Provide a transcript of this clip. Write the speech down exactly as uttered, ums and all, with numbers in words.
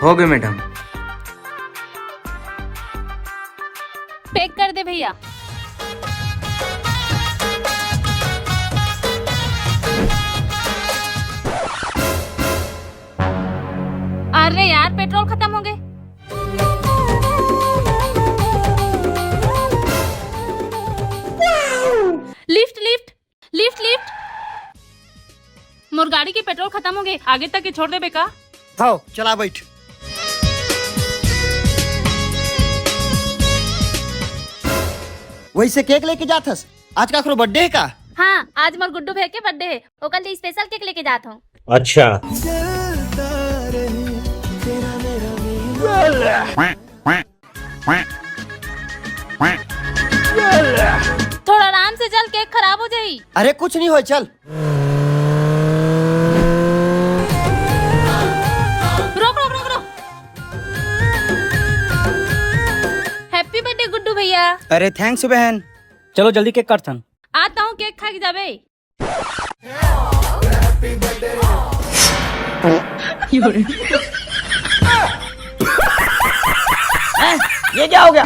हो गए madam. Pack कर दे भैया। अरे यार, पेट्रोल खत्म हो गए। Lift, lift, lift, lift. मोर गाड़ी के पेट्रोल खत्म हो गए, आगे तक के छोड़ देबे का? हव, चला बैठ। वैसे केक लेके जात हस? आज काकरो बर्थडे है का? हाँ, आज मोर गुड्डू भैया के बर्थडे है, ओकर लिए स्पेशल केक लेके जात हूँ। अच्छा। थोड़ा आराम से चल, केक खराब हो जाई। अरे कुछ नहीं हो, चल। रोक, रोक, रोक, रोक। हैप्पी बर्थडे गुड्डू भैया। अरे थैंक्स बहन। चलो जल्दी केक काटथन। आता हूँ, केक खा के जाबे। ये क्या हो गया?